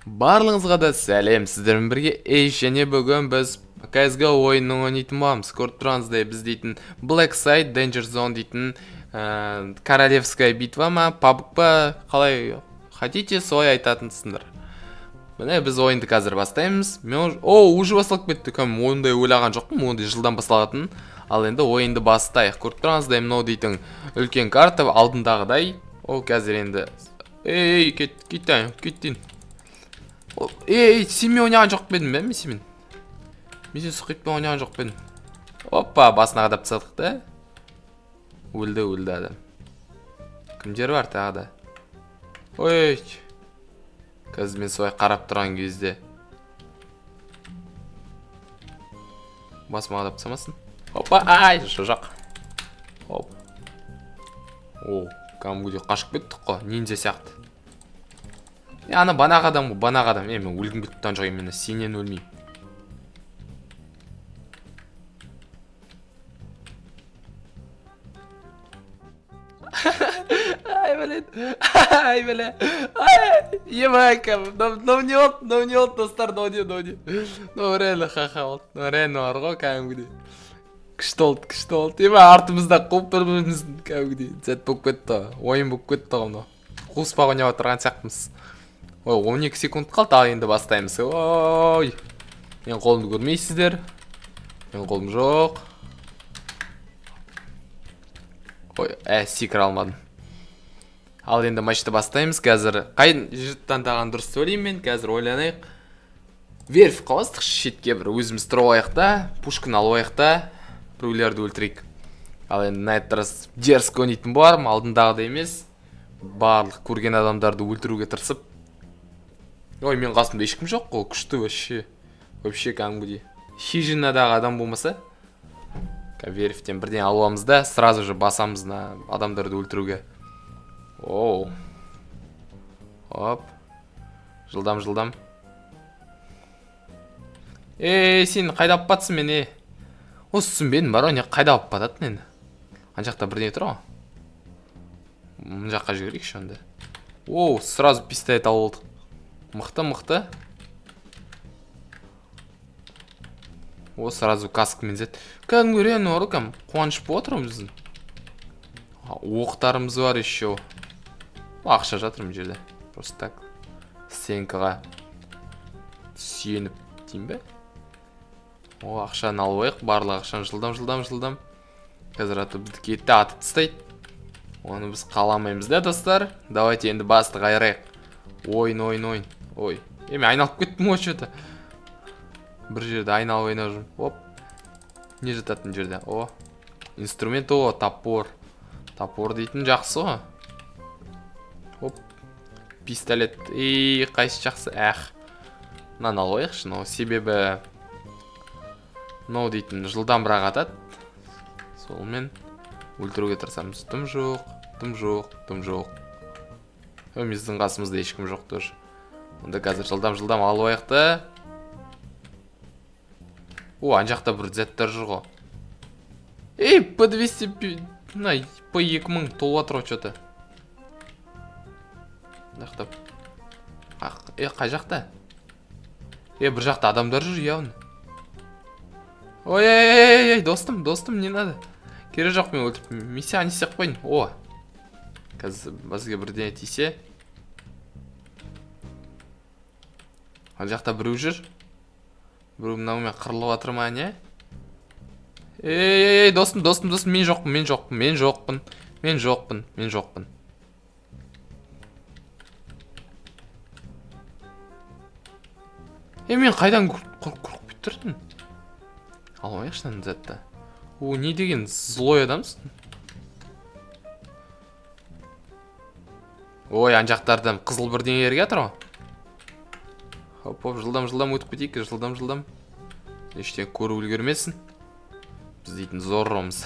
Барлығыңызға да сәлем, сіздермен бірге Эйш, және бүгін біз CSGO ойынын ойнайтын боламыз. Көріп тұрғаныңыздай, біз дейтін Black Site, Danger Zone дейтін королевская битва ма, PUBG па, қалай хотите, солай айтатынсыңдар. Міне біз ойынды қазір бастаймыз. Мен уже басталып кетті. Кәдімгі ондай ойлаған жоқпын, ондай жылдам басталатынын. Ал енді ойынды бастайық. Көріп тұрғаныңыздай, мынау дейтін үлкен карта алдындағыдай. Ол қазір енді ей, кеттен. Ей, сенмен ойнаған жоқ па едім бе, мен сенімен? Мен сен сұқитпен ойнаған жоқ па едім? Опа, басына қадап тастадық та. Өлді адам. Кімдер бар тағы да? Ой, қазір мен солай қарап тұрған кезде басыма қадап тастамасын. Опа, ай, жоқ. Оп. О, кәдімгідей қашып кеттік қой, ниндзя сияқты. Ана банақ адам ғой, банақ адам. Мен өлгім келіп тұрған жоқ, именно сенен өлмеймін. Ай, блин. Ай, бля. Ай, ебайка. Мынау не болды, мынау не болды, достар, мынау не, мынау не. Мынау реально ха-ха болды. Мынау реально бар ғой, кәдімгідей. Күшті болды, күшті болды. Ема, артымызда қуып бір-біріміздің кәдімгідей. Зәт болып кетті, ойын болып кетті ғой мынау. Қуыспақ ойнап отырған сияқтымыз. Ой, 12 секунд қалды, ал енді бастаймыз. Ой, мен қолымды көрмейсіздер. Мен қолым жоқ. Ой, секіре алмадым. Ал енді матчты бастаймыз. Қазір қай жерді таңдаған дұрыс ойлаймын мен. Қазір ойланайық. Верф қаластық шетке бір өзіміз тұрып алайық та, пушканы алып алайық та, біреулерді өлтірейік. Ал енді на этот раз дерзко ойнайтын болармын, алдындағыдай емес. Барлық көрген адамдарды өлтіруге тырысып. Ой, мен қасымда ешкім жоқ қой, күшті вообще. Вообще кәдімгідей. Хижинадағы адам болмаса, верфтен бірден алып аламыз да, сразу же басамыз на адамдарды өлтіруге. Оу. Оп. Жылдам, жылдам. Ей, сен қайда алып батсың мен, е? Осы түсінбедім бар ғой, не қайда алып бататын енді? Ана жақта бірдеңе тұр ғой. Мына жаққа жүгірейікші онда. Оу, сразу пистолет алып алдық. Мықты, мықты. О, сразу каскамен зет. Кәдімгі реально бар ғой, қуаныш болып жатыр біздің. Оқтарымыз бар еще. Ақша жатыр мына жерде. Просто так стенкаға сүйеніп деймін бе? О, ақшаны алып алайық. Барлық ақшаны жылдам, жылдам, жылдам. Қазір аты бізді кетті, атып тастайды. Оны біз қаламаймыз да, достар. Давайте енді басты қайырайық. Ойын, ойын, ойын. Ой, мен айналып кеттім ғой что-то. Бір жерде айналып ойнап жүрмін. Оп. Не жататын жерде? О, инструмент, о, топор. Топор дейтін жақсы ғой. Оп. Пистолет. Ей, қайсы жақсы? Әх. Мынаны алып алайықшы, мынау себебі мынау дейтін жылдамырақ атады. Сонымен өлтіруге тырысамыз. Тым жоқ, тым жоқ, тым жоқ. Біздің қасымызда ешкім жоқ тоже. Онда қазір жылдам-жылдам алып алайық та. О, ана жақта бір заттар жүр ғой. Ей, П200, мына П2000 толып жатыр ғой что-то. Мына жақта. Қай жақта? Бір жақта адамдар жүр явно. Ой, ой, ой, достым, достым, не надо. Керек жоқ, мен өлтіріп. Мен саған не істеп қойдым? О. Қазір бізге бірдеңе тисе. Ана жақта біреу жүр. Біреу мынаумен қырылып жатыр ма, не? Ей, ей, достым, достым, достым, мен жоқпын, мен жоқпын, мен жоқпын, мен жоқпын, мен жоқпын. Ей, мен қайдан қорқып кетіп тұрдым? Алып алайықшы мына затты. О, не деген злой адамсың? Ой, ана жақтардан қызыл бірдеңелер жатыр ғой. Хоп, хоп, жылдам, жылдам өтіп кетейік, жылдам, жылдам. Ештеңе көріп үлгермесін. Біз дейтін зорромыз.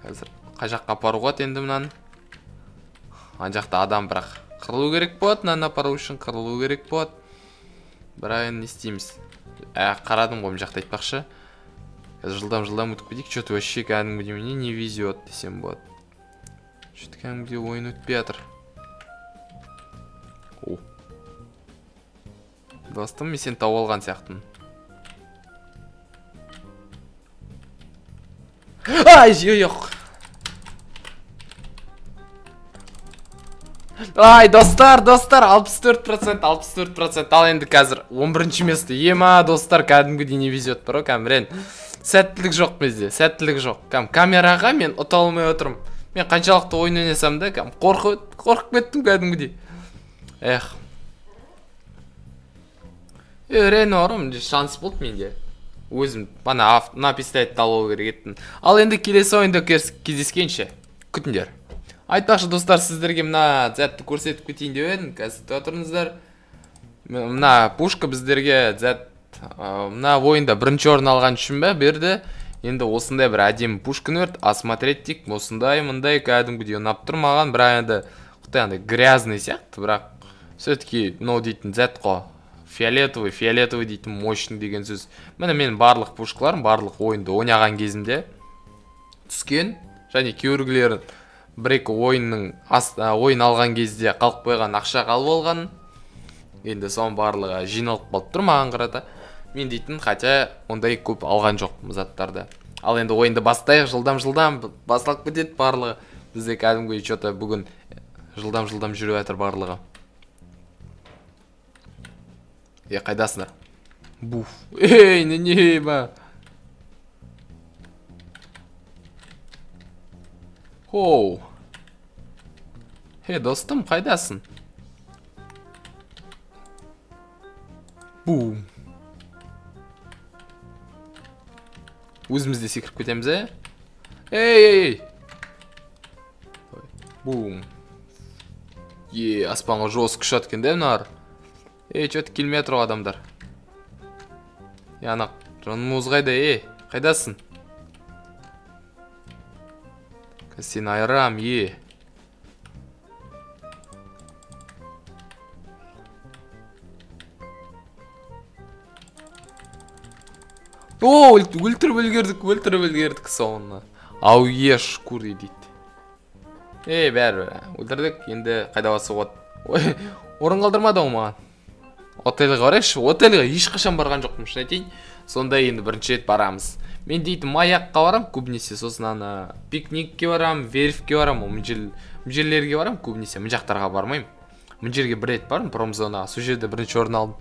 Қазір қай жаққа апаруға болады енді мынаны? Ана жақта адам бірақ қырылу керек болады, мынаны апару үшін қырылу керек болады. Бірақ енді не істейміз? Қарадым ғой мына жақта айтпақшы. Қазір жылдам, жылдам өтіп кетейік. Чё-то вообще кәдімгідей мне не везет десем болады. Чё-то кәдімгідей ойын өтпей жатыр. О. Достым, мен сені тауып алған сияқтымын. Ай, жоқ. Ай, достар, 64%, 64%. Ал енді қазір 11-ші место. Ема, достар, кәдімгідей не везет бар ғой, кәмірен. Сәттілік жоқ бізде, сәттілік жоқ. Кәм камераға мен ұта алмай отырмын. Мен қаншалықты ойын ойнасам да, кәм қорқып кеттім кәдімгідей. Эх. Реально барым, шанс болды менде. Өзім бана мына пистолетті алу керек еттім. Ал енді келесі ойында кездескенше күтіңдер. Айтпақшы, достар, сіздерге мына зәтті көрсетіп кетейін деп едім. Қазір тұра тұрыңыздар. Мына пушка біздерге зәт мына ойында бірінші орын алған үшін бе берді. Енді осындай бір әдемі пушканы берді. Осмотреть дейік. Осындай мындай кәдімгідей ұнап тұр маған. Бірақ енді құдай андай грязный сияқты, бірақ все-таки мынау дейтін зәт қой. Фиолетовый, фиолетовый дейтін мощный деген сөз. Міне менің барлық пушкаларым барлық ойынды ойнаған кезімде түскен және кейбіреулері бір-екі ойынның ойын алған кезде қалып қойған ақша қалып алған. Енді соның барлығы жиналып қалып тұр маған қарата. Мен дейтін хотя ондай көп алған жоқпын заттарды. Ал енді ойынды бастайық, жылдам-жылдам басталып кетеді барлығы. Бізде кәдімгідей что-то бүгін жылдам-жылдам жүріп жатыр барлығы. Е, қайдасыңдар? Буф. Ей, не ба. Хоу. Хей, достым, қайдасың? Бум. Өзіміз де секіріп кетеміз, ә? Ей, ей, ей. Бум. Е, аспанға жос күш аткен де мыналар. Ей, чё-то келмей жатыр ғой адамдар. Е, ана жанымыз қайда, ей, қайдасың? Қазір сені айырам, е. О, өлтіріп үлгердік, өлтіріп үлгердік соңына. Ауе шкуры дейді. Ей, бәрібір, өлтірдік, енді қайда басуға болады? Ой, орын қалдырмады ғой маған. Отельға барайықшы. Отельға ешқашан барған жоқпын, шын айтайын. Сонда енді бірінші рет барамыз. Мен дейтін маякқа барам көбінесе, сосын ана пикникке барам, верфке барам, мына жерлерге барам көбінесе, мына жақтарға бармаймын. Мына жерге бір рет бардым, промзонаға, сол жерде бірінші орын алдым.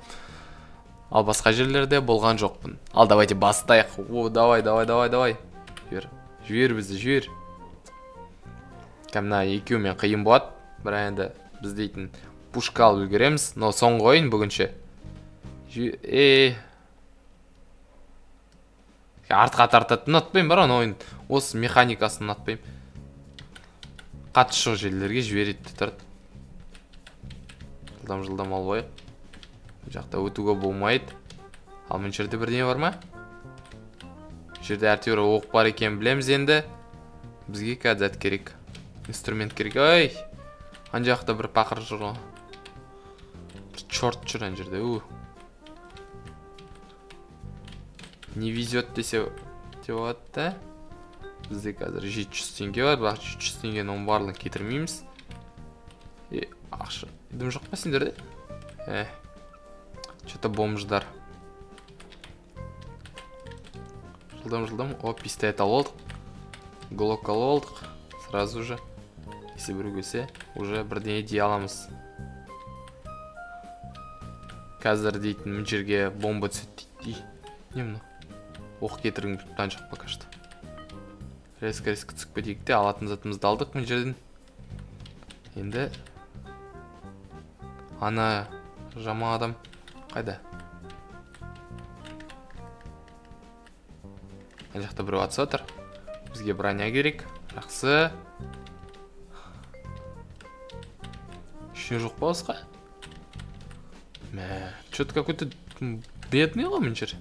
Ал басқа жерлерде болған жоқпын. Ал давайте бастайық. О, давай, давай, давай, давай. Жібер, жібер бізді, жібер. Мына екеуімен қиын болады. Бірақ енді біз дейтін пушка алып үлгереміз. Но соңғы ойын бүгінше. Артқа тартады. Ұнатпаймын бар ана ойын. Осы механикасын ұнатпаймын. Қатты жоқ жерлерге жібереді де тұрады. Жылдам-жылдам алып алайық. Бұл жақта өтуге болмайды. Ал мына жерде бірдеңе бар ма? Бұл жерде әйтеуір оқ бар екенін білеміз енді. Бізге қазір зат керек. Инструмент керек. Ой! Ана жақта бір пақыр жүр ғой. Бір черт жүр ана жерде. Не везет десе деп болады да. Бізде қазір 700 теңге бар, бірақ 700 теңгенің оның барлығын кетірмейміз. Ақша дым жоқ па сендерде? Что-то бомждар. Жылдам-жылдам. О, пистолет алып алдық. Глок алып алдық. Сразу же. Если біреу келсе, уже бірдеңе дей аламыз. Қазір дейтін мына жерге бомба түседі дейді. Не мынау? Оқ кетіргім келіп тұрған жоқ пока что. Резко-резко түсіп кетейік те, алатын затымызды алдық мына жерден. Енді ана жаман адам қайда? Ана жақта біреу атысып жатыр. Бізге броня керек. Жақсы. Ештеңе жоқ па басқа? Мә, чё-то какой-то бедный ғой мына жер.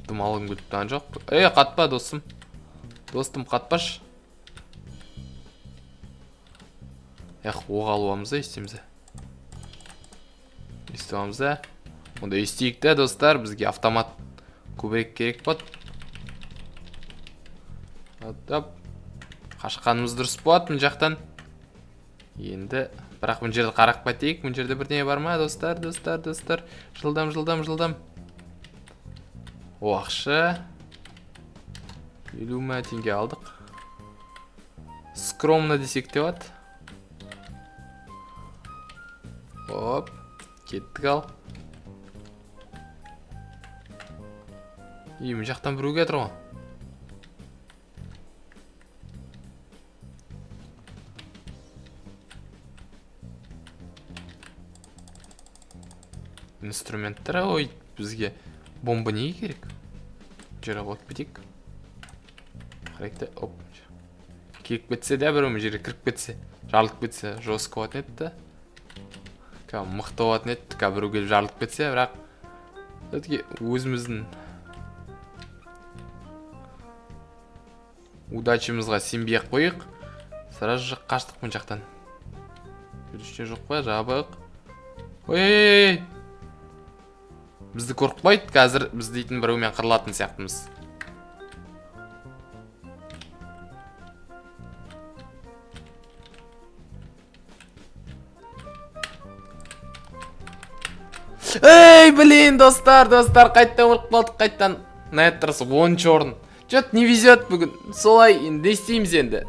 Дым алғым келіп тұрған жоқ. Ей, қатпа, досым. Достым, қатпаш. Эх, оқ алып аламыз да, естиміз. Естіп аламыз да. Онда естейік те, достар, бізге автомат көбірек керек болады. Аттап. Қашқанымыз дұрыс болады мына жақтан. Енді Бірақ мына жерді қарап кетейік. Мына жерде бірдеңе бар ма, достар, достар, достар? Жылдам, жылдам, жылдам. О, ақша. 50 мың теңге алдық. Скромно десек те болады. Оп, кеттік ал. И, мына жақтан біреу келе жатыр ғой. Инструменттер, ой, бізге бомба неге керек? Жер алып кетейік. Қарайық та, оп. Келіп кетсе де біреу мына жерге кіріп кетсе, жарылып кетсе, жестко болатын еді да. Кәдімгі мықты болатын еді, кәдімгі біреу келіп жарылып кетсе, бірақ все-таки өзіміздің удачамызға сенбей ақ қояйық. Сразу же қаштық мына жақтан. Ештеңе жоқ па? Жабық. Ой-ой-ой! Бізді көріп қойды, қазір біз дейтін біреумен қырылатын сияқтымыз. Эй, блин, достар, достар, қайттан өліп қалдық, қайттан. На этот раз 10-шы орын. Чё-то не везет бүгін. Солай, енді не істейміз енді.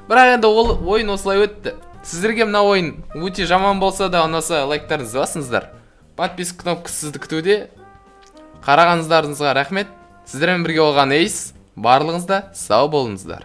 Бірақ енді ол ойын осылай өтті. Сіздерге мына ойын өте жаман болса да ұнаса лайктарыңызды басыңыздар. Подписка кнопкасы сізді күтуде. Қарағандарыңызға рахмет. Сіздермен бірге болған Эйс. Барлығыңыз да сау болыңыздар.